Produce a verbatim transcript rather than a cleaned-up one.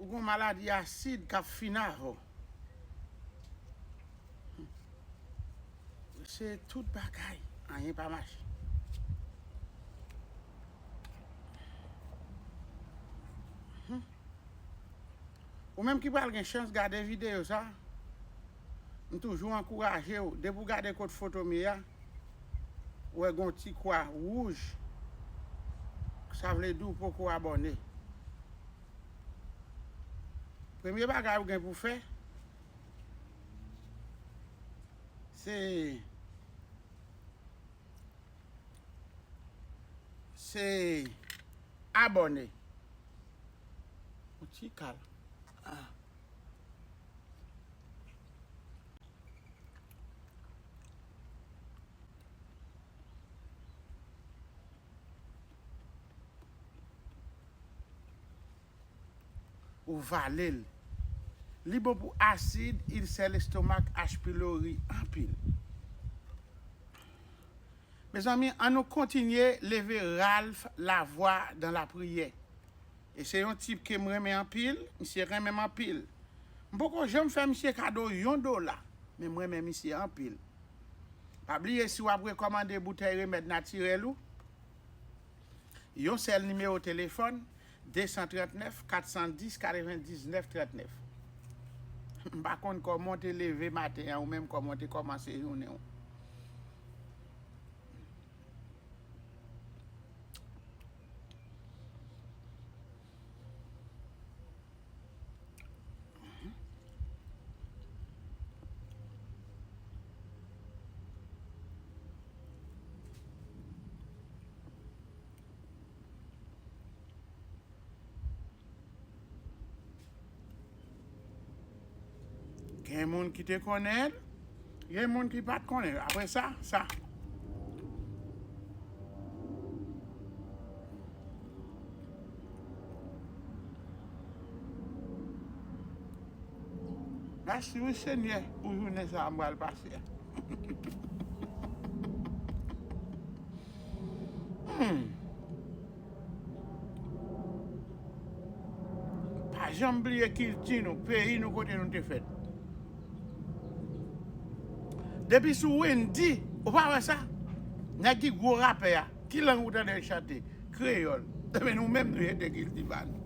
Ou gon maladi asid k ap fin avè w. Se tout bagay, anyen pa mache. Ou menm ki pral gen chans gade videyo sa, m toujou ankouraje w, depi w gade kot foto m ye a, ou wè gon ti kwa wouj, sa vle di w poko abòne. Premye bagay ou gen pou fè, se, se abòne. Yon ti kal. Ah. Ou vale l. Li bon pou asid, ilsè lestomak, H. pylori anpil. Mezanmi, ann nou kontinye leve Ralph Lavoie dans la prière. E se yon tip ke m renmen anpil, misye renmen m anpil. M poko janm fè misye kado yon dola, men m renmen misye anpil. Pa bliye, si w ap rekòmande boutèy remèd natirèl ou, yon sèl nimewo telefòn, de san trannèf, kat san dis, katrevendiznèf trannèf. M pa konn kòman w te leve maten an, ou menm kòman w te kòmanse jounen w. Gen moun ki te konnen l, gen moun ki pa t konnen l. Apre sa, sa. Mèsi wi Senyè pou jounen sa a m pral pase a. Hmm. Pa janm bliye kilti nou, peyi nou kote nou te fèt. Depi sou Wendy, ou pa wè sa? Nèg ki gwo rapè a, ki lang ou tande l chante? Kreyòl. Ebyen nou menm nou jete kilti pa nou.